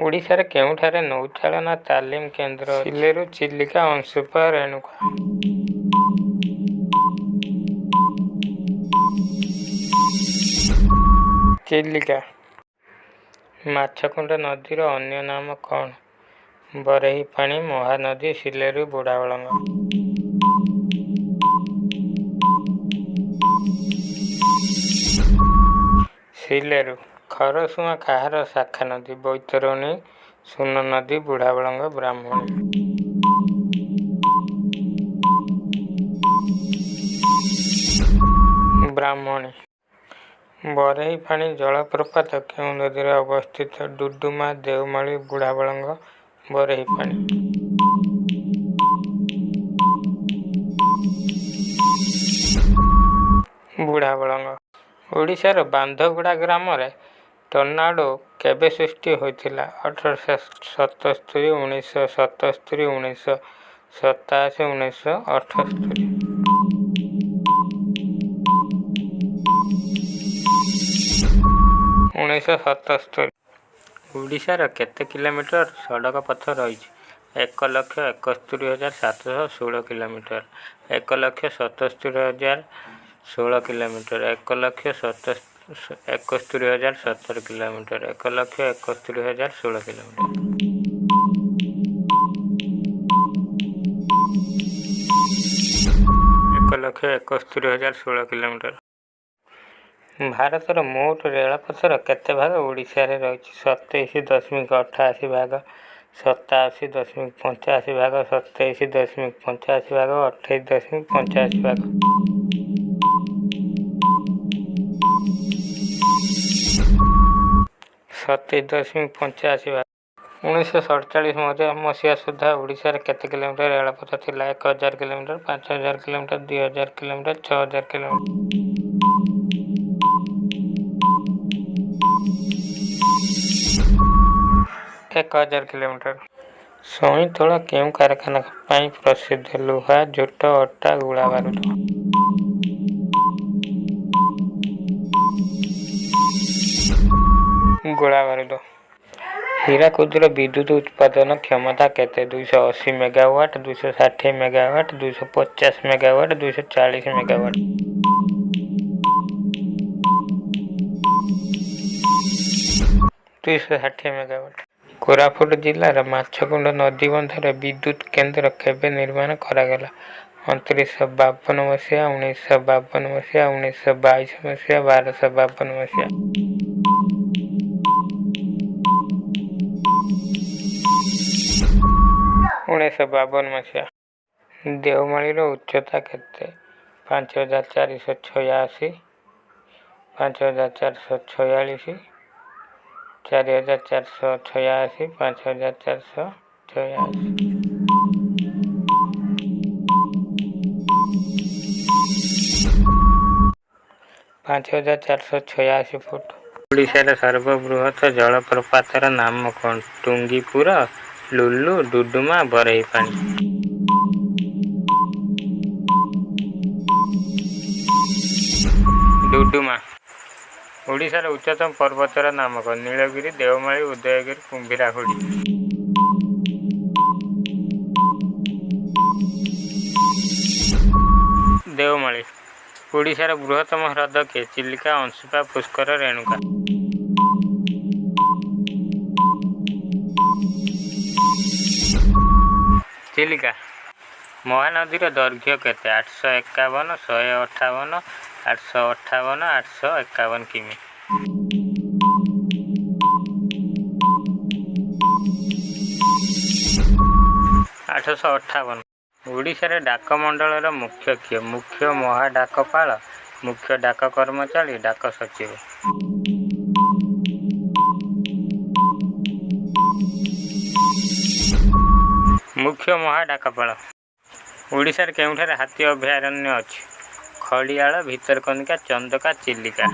ଓଡ଼ିଶାରେ କେଉଁଠାରେ ନୌଚାଳନା ତାଲିମ କେନ୍ଦ୍ର ଅଛି? ସିଲେରୁ, ଚିଲିକା, ଅଂଶୁପା, ରେଣୁକା। ଚିଲିକା। ମାଛକୁଣ୍ଡ ନଦୀର ଅନ୍ୟ ନାମ କ'ଣ? ବରେହିପାଣି, ମହାନଦୀ, ସିଲେରୁ, ବୁଢ଼ାବଳଙ୍ଗ। ସିଲେରୁ। ଖରସୁଆଁ କାହାର ଶାଖା ନଦୀ? ବୈତରଣୀ, ସୁନନଦୀ, ବୁଢ଼ାବଳଙ୍ଗ, ବ୍ରାହ୍ମଣୀ। ବ୍ରାହ୍ମଣୀ। ବରେହିପାଣି ଜଳପ୍ରପାତ କେଉଁ ନଦୀରେ ଅବସ୍ଥିତ? ଡୁଡୁମା, ଦେଓମାଳି, ବୁଢ଼ାବଳଙ୍ଗ, ବରେହିପାଣି। ବୁଢ଼ାବଳଙ୍ଗ। ଓଡ଼ିଶାର ବାନ୍ଧଗୁଡ଼ା ଗ୍ରାମରେ ଟର୍ନାଡୋ କେବେ ସୃଷ୍ଟି ହୋଇଥିଲା? 1877, 1977, 1987, 1978। 1977। ଓଡ଼ିଶାର କେତେ କିଲୋମିଟର ସଡ଼କ ପଥ ରହିଛି? 1,71,716 kilometre, 1,77,016 kilometre, 1,71,017 kilometre, 1,71,016 kilometre. 1,71,016 kilometre. ଭାରତର ମୋଟ ରେଳପଥର କେତେ ଭାଗ ଓଡ଼ିଶାରେ ରହିଛି? 27.88 ଭାଗ, 87.85 ଭାଗ, 27.85 ଭାଗ, 28.85 ଭାଗ। 27.85 ଭାଗ। 1947 ମସିହା ସୁଦ୍ଧା ଓଡ଼ିଶାରେ କେତେ କିଲୋମିଟର ରେଳପଥ ଥିଲା? 1000 kilometre, 5000 kilometre, 2000 kilometre, 6000 kilometre. 1000 kilometre. Saintala କେଉଁ କାରଖାନା ପାଇଁ ପ୍ରସିଦ୍ଧ? ଲୁହା, ଝୋଟ, ଅଟା, ଗୋଳା ବାରୁଦ। ଗୋଳା ବାରୁଦ। ହୀରାକୁଦର ବିଦ୍ୟୁତ ଉତ୍ପାଦନ କ୍ଷମତା କେତେ? 280 megawatt, 260 megawatt, 250 megawatt, 240 megawatt. 260 megawatt. Koraput ଜିଲ୍ଲାର ମାଛକୁଣ୍ଡ ନଦୀବନ୍ଧରେ ବିଦ୍ୟୁତ କେନ୍ଦ୍ର କେବେ ନିର୍ମାଣ କରାଗଲା? 2952 ମସିହା, 1952 ମସିହା, 1922 ମସିହା, 1252 ମସିହା। 1952 ମସିହା। ଦେଓମାଳିର ଉଚ୍ଚତା କେତେ? 5486, 5446, 4486, 5486। 5486 ଫୁଟ। ଓଡ଼ିଶାର ସର୍ବବୃହତ ଜଳପ୍ରପାତର ନାମ କ'ଣ? ଟୁଙ୍ଗିପୁର, ଲୁଲୁ, ଡୁଡୁମା, ବରେହିପାଣି। ଡୁଡୁମା। ଓଡ଼ିଶାର ଉଚ୍ଚତମ ପର୍ବତର ନାମ କ'ଣ? ନୀଳଗିରି, ଦେଓମାଳି, ଉଦୟଗିରି, କୁମ୍ଭୀରାହୁଡ଼ି। ଦେଓମାଳି। ଓଡ଼ିଶାର ବୃହତ୍ତମ ହ୍ରଦ କିଏ? ଚିଲିକା, ଅଂଶୁପା, ପୁଷ୍କର, ରେଣୁକା। ଚିଲିକା। ମହାନଦୀର ଦୈର୍ଘ୍ୟ କେତେ? 851, 158, 858, 851 କିମି। 858। ଓଡ଼ିଶାରେ ଡାକମଣ୍ଡଳର ମୁଖ୍ୟ କିଏ? ମୁଖ୍ୟ ମହାଡାକପାଳ, ମୁଖ୍ୟ ଡାକ କର୍ମଚାରୀ, ଡାକ ସଚିବ। ମୁଖ୍ୟ ମହାଡାକପାଳ। ଓଡ଼ିଶାରେ କେଉଁଠାରେ ହାତୀ ଅଭୟାରଣ୍ୟ ଅଛି? ଖଡ଼ିଆଳ, ଭିତରକନିକା, ଚନ୍ଦକା, ଚିଲିକା।